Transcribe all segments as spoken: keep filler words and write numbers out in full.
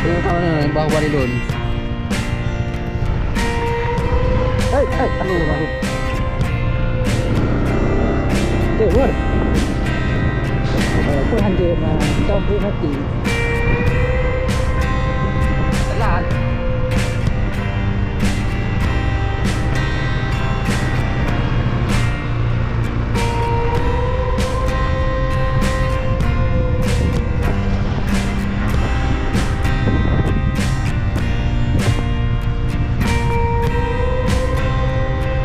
Tahu na, bah bari lôn. Hei, hei, aduh, aduh. Cek, Bun. Eh, Tuhan dia, man. Kau beri hati. Telat.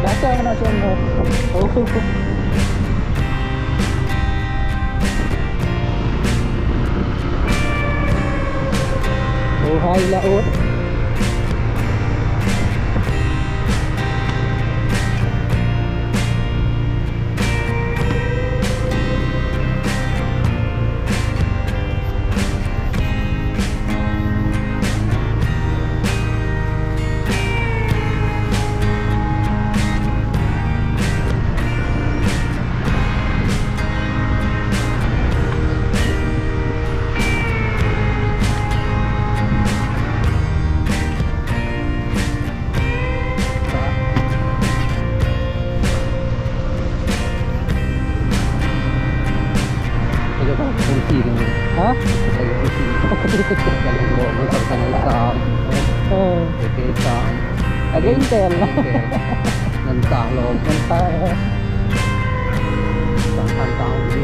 Datang nak sombong. Oh. Oh, hai laôt. Ada kunci ni. Ha? Ada kunci. Jangan bawa motor tangan hitam. Oh. P P hitam. Ada intel. Intel. Mentah loh. Mentah, ya. Tangan hitam ni.